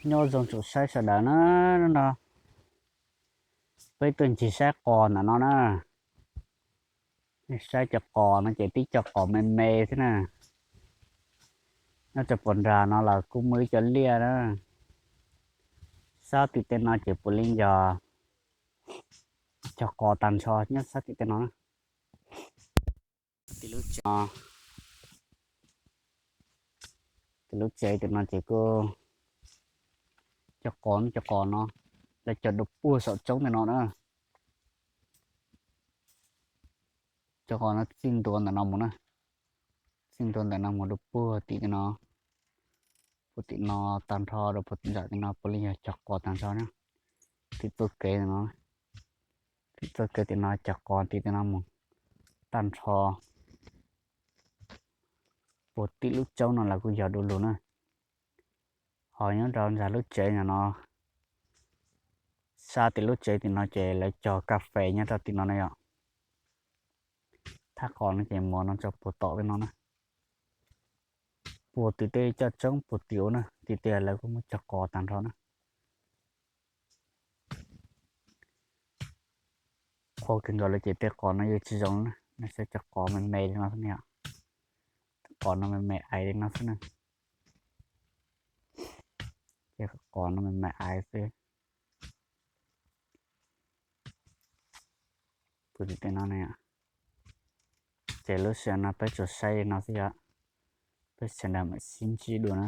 Nyob zoo tsoom saib sawv daws na, no peb tuaj ncig saib qos ntawm no na. Saib cov qos no ces tib cov qos me me xwb na. Nyob rau puag nram no los kuj muaj ib co liaj na. Sab tim tej no ces puav leej yog cog qos tag nrho nyob sab tim tej no na. Tim lub tsev, tim lub tsev tim no ces kuj cog qos, cog qos no, lawv cog dua puag saum roob ntawm no na. Cov qos no txij ntua ntawm no mus na, txij ntua ntawm no mus dua puag tim no, puag tim no tag nrho rau puag tim nram tim no puav leej yog cog qos tag nrho na. Tim txoj kev ntawm no, tim txoj kev tim no cog qos tim tim no mus tag nrho. Puag tim lub roob no lawv kuj yog du lug na. Ho nyob rau ntawm lub tsev no, sab tim lub tsev tim no ces lawv cog kas fes nyob rau tim no na yom. Thaj qos no ces mus no rau puag tom tim no na. Puag tim tej cov roob puag tim ub na, tim tej lawv kuj muab cog qos tag nrho na. Qhuav kawg nkaus lawm ces tej qos no yeej tsis zoo na, nej saib cov qos me me li no xwb na yom. Qos no me me aiv li no xwb na. Ces qos no me me aiv xwb. Puag tim tej no na. Ces lub sij hawm no peb tsuas saib li no xwb yom. Peb sawv daws mam sib ntsib dua na.